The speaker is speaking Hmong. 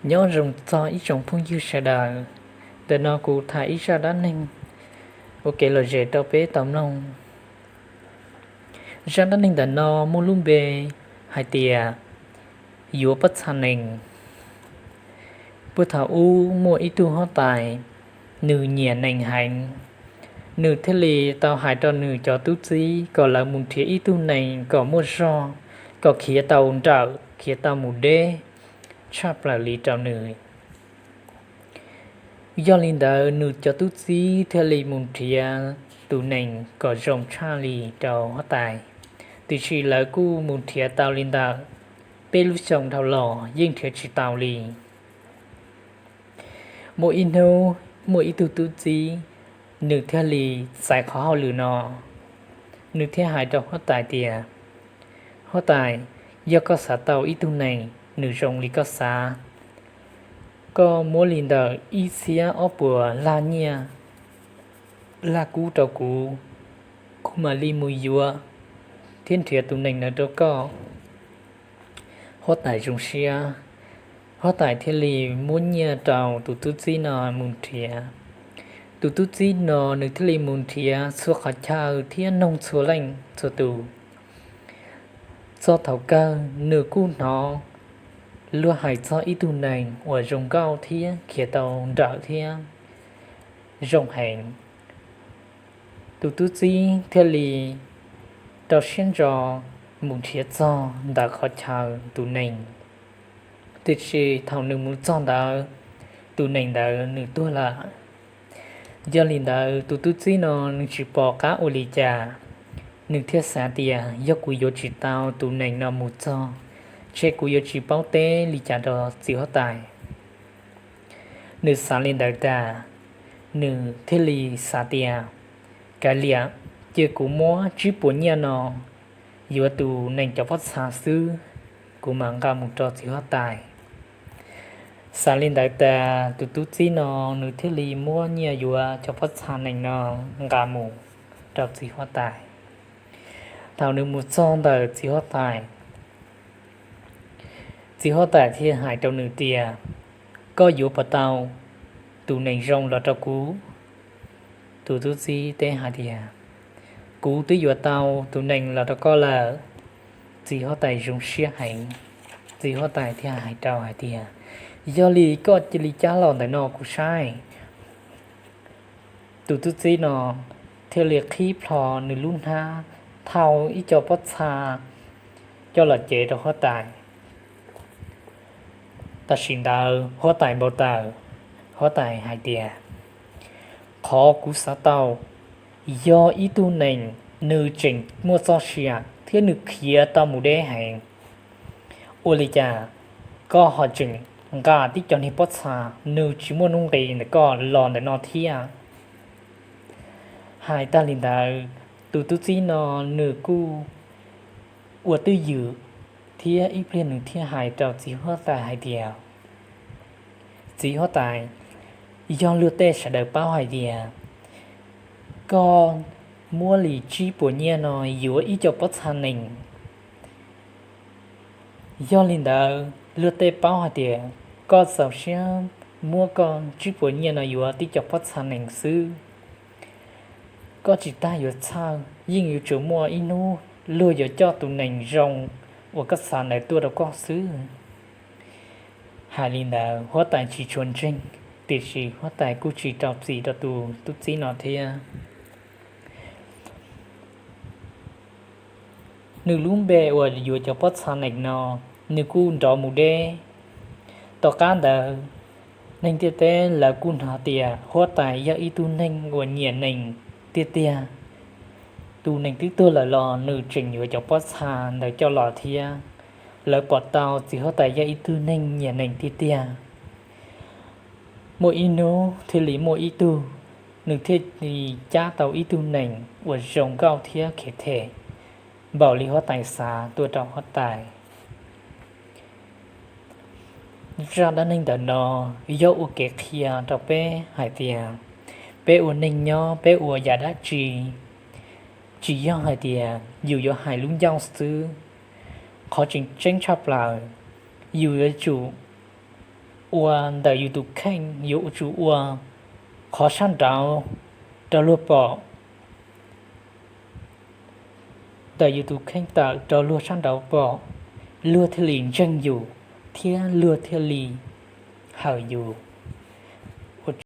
Nyob zoo txog ib tsoom phooj ywg sawv daws, ntawm no kuv tham ib zaj dab neeg ua kev lom zem rau peb tau mloog. Zaj dab neeg ntawm no muaj lub npe hais tias yuav pob txha nees. Puag thaum ub muaj ib tug huab tais, nws nyiam nees heev. Nws thiaj li tau hais rau nws cov tub txib kom lawv mus nrhiav ib tug nees kom muaj zog, kom khiav tau nrawm khiav tau mus deb tshaj plaws li rau nws. Yog li ntawd nws cov tub txib thiaj li mus nrhiav tus nees kom zoo tshaj li rau huab tais. Tiam sis lawv kuj mus nrhiav tau li ntawm peb lub xyoo dhau los yeej nrhiav tsis tau li. Muaj ib hnub muaj ib tug tub txib, nws thiaj li txais qhov hauj lwm no. Nws thiaj hais rau huab tais tias, huab tais, yog koj xav tau ib tug nees nws zoo li koj xav, koj muab li ntawm ib txhiab ob puas laj nyiaj laj kub rau kuv, kuv mam li mus yuav thiab nrhiav tus nees ntawd rau koj. Huab tais zoo siab, huab tais thiaj li muab nyiaj rau tus tub txib no mus nrhiav. Tus tub txib no nws thiaj li mus nrhiav txhua qhov chaw thiab noog txhua leej txhua tus. Txog thaum kawg nws kuj hnov luag hais txog ib tug nees uas zoo nkauj thiab khiav tau nrawm thiab zoo heev. Tus tub txib thiaj li rau siab ntso mus nrhiav txog ntawm qhov chaw tus nees. Tiam sis thaum nws mus txog ntawd, tus nees ntawd nws tuag lawm. Yog li ntawd tus tub txib no nws tsis pom qab ua li cas, nws thiaj xav tias yog kuv yuav tsis tau tus nees no mus txog, ces kuv yuav tsis paub teb li cas rau txiv huab tais. Nws xav li ntawd tas, nws thiaj li xav tias, kav liam, cia kuv muab tsib puas nyiaj no yuav tus nees cov pob txha xwb, kuv mam nqa mus rau txiv huab tais. Xav li ntawd tas tus tub txib no nws thiaj li muab nyiaj yuav cov pob txha nees no nqa mus rau txiv huab tais. Thaum nws mus txog ntawm txiv huab tais, txiv huab tais thiaj hais rau nws tias, koj yuav puas tau tus nees zoo los rau kuv? Tus tub txib teb hais tias, kuv twb yuav tau tus nees los rau koj lawm. Txiv huab tais zoo siab heev, txiv huab tais thiaj hais rau hais tias, yog li koj cia li cab los ntawm no kuv saib. Tus tub txib no thiaj li qhib plho nws lub hnab thau ib co pob txha coj los cev rau huab tais. Tam sim ntawd huab tais npau taws, huab tais hais tias, qhov kuv xav tau yog ib tug nees nws tseem muaj txoj sia thiab nws khiav tau mus deb heev. Ua li cas koj ho tseem nqa tib co niag pob txha nws tsis muaj nuj nqis ntawm koj los ntawm no thiab? Hais tag li ntawd, tus tub txib no nws kuj ua twj ywm thiab ib pliag nws thiaj hais rau txiv huab tais hais tias, txiv huab tais, yog luag tej sawv daws paub hais tias koj muab li tsib puas nyiaj no yuav ib co pob txha nees, yog li ntawd luag tej paub hais tias koj txaus siab muab koj tsib puas nyiaj no yuav tib co pob txha nees xwb. Koj tsis tas yuav txhawj, yeej yuav tsum muaj ib hnub luag yuav coj tus nees zoo uas koj xav ntawd tuaj rau koj xwb. Hais li ntawd huab tais tsis tshua ntseeg, tiam sis huab tais kuj tsis rau txim rau tus tub txib no thiab. Nws lub npe uas yuav cov pob txha nees no, nws kuj nrov mus deb. Tom qab ntawd, neeg ntiaj teb lawv kuj hnov tias huab tais yog ib tug neeg uas nyiam nees tiag tiag. Tus nees twb tuag lawm los nws tseem yuav cov pob txha ntawd coj los thiab. Lawv pom tau txiv huab tais yog ib tug neeg nyiam nees tiag tiag. Muaj ib hnub thiaj li muaj ib tug, nws thiaj li cab tau ib tug nees uas zoo nkauj thiab khiav them npaum li huab tais xav tuaj rau huab tais. Zaj dab neeg ntawm no yog ua kev qhia rau peb hais tias, peb ua neej nyob peb ua yam dab tsi, tsis yog hais tias yus yuav hais lub ncauj xwb. Qhov tseem ceeb tshaj plaws, yus yuav tsum ua ntawm yus tus kheej, yuav tsum ua qhov sab nraud rau luag pom, ntawm yus tus kheej tawm rau luag sab nraud pom, luag thiaj li ntseeg yus thiab luag thiaj li hawm yus.